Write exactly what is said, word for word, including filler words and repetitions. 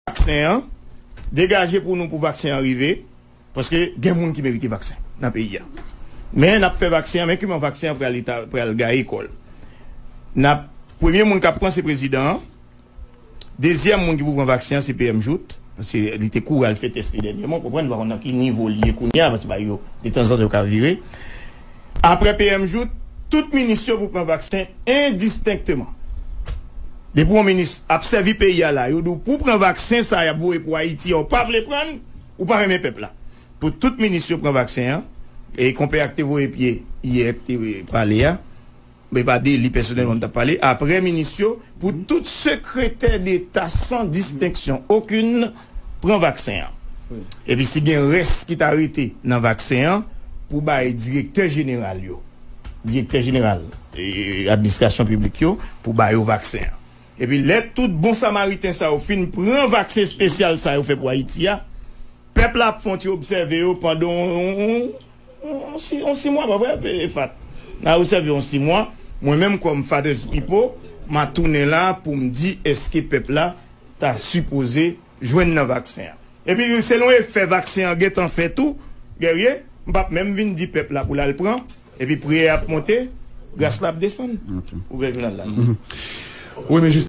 vaksen an, degaje pou nou pou vaksen an rive, paske gen moun ki merite vaksen nan peyi a. Men n ap fè vaksen an, men kiman vaksen an pral eta-, pral gaye kò l. N ap, premye moun k ap pran se prezidan an, dezyèm moun ki pou pran vaksen an se P M Jouthe, paske li te kouri al fè tès li dènyèman, w konprann, nou pa konn nan ki nivo li ye kounye a, paske bagay yo, detanzantan yo ka vire. Apre P M Jouthe, tout minis yo pou pran vaksen endistenkteman. Depi yon minis ap sèvi peyi a la, yo di w pou pran vaksen sa y ap voye pou Ayiti a, ou pa vle pran l, ou pa renmen pèp la. Pou tout minis yo pran vaksen an, e konpè a k te voye pye yè, k te pale a, men pa de li pèsonèlman m t ap pale, apre minis yo, pou tout sekretè deta san distenksyon okenn pran vaksen an. Epi si gen rès ki ta rete nan vaksen an, pou bay direktè jeneral yo, direktè jeneral e, administrasyon piblik yo, pou ba yo vaksen an. Epi lè tout bon samariten sa yo fin pran vaksen espesyal sa yo fè pou Ayiti a, pèp la ap fè yon ti obsève yo pandan yon, yon, yon, yon si- yon sis mwa, pa vre, e, Fat? N a obsève yon sis mwa. Mwen menm kòm Father's People, m a tounen la pou m di èske pèp la ta sipoze jwenn nan vaksen an. Epi selon efè vaksen an gentan fè tou, Guerrier, m p ap menm vin di pèp la pou l al pran, epi priyè ap monte, gras la ap desann. Ou gen jounal la. Wi, men jis